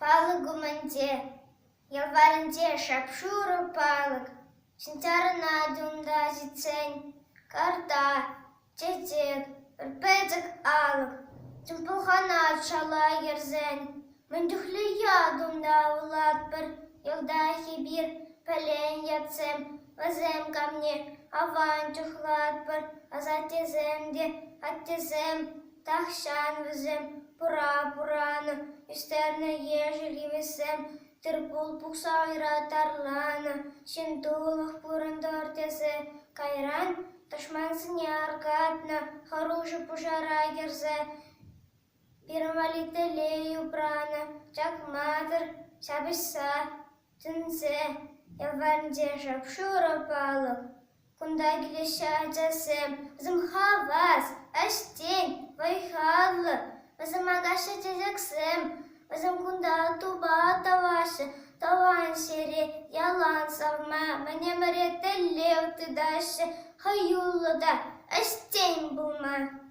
Палӑк умӗнче, ял варринче шап-шурӑ палӑк. Ҫын чарӑнать унта ҫитсен. Карта, чечек, пӗр пӗчӗк алӑк. Чун пӑлханать шала кӗрсен. Мӗн чухлӗ ят унта вулатпӑр, йӑлтах эпир пӗлен ятсем. Вӗсем камне аван чухлатпӑр, асаттесем те аттесем. Тахҫан вӗсем пура пуранӑ, ӳстернӗ ешӗл йывӑҫсем, тыр-пул пухса уйра тарланӑ, ҫын тулӑх пурӑнтӑр тесе кайран тӑшмансене аркатнӑ, хӑрушӑ пушара кӗрсе пирӗн валли телей упранӑ, чакмасӑр ҫапӑҫса, тӗнсе ял варринче шап-шурӑ палӑк. Кунта килеҫҫӗ ачасем, вӗсем хавас, ӗҫчен, вӑй-халлӑ, вӗсем акаҫҫӗ чечексем, вӗсем кунта тупа тӑваҫҫӗ, тӑван ҫӗре ялан савма, мӗн ӗмӗре тӗллев тытаҫҫӗ хӑюллӑ та ӗҫчен пулма.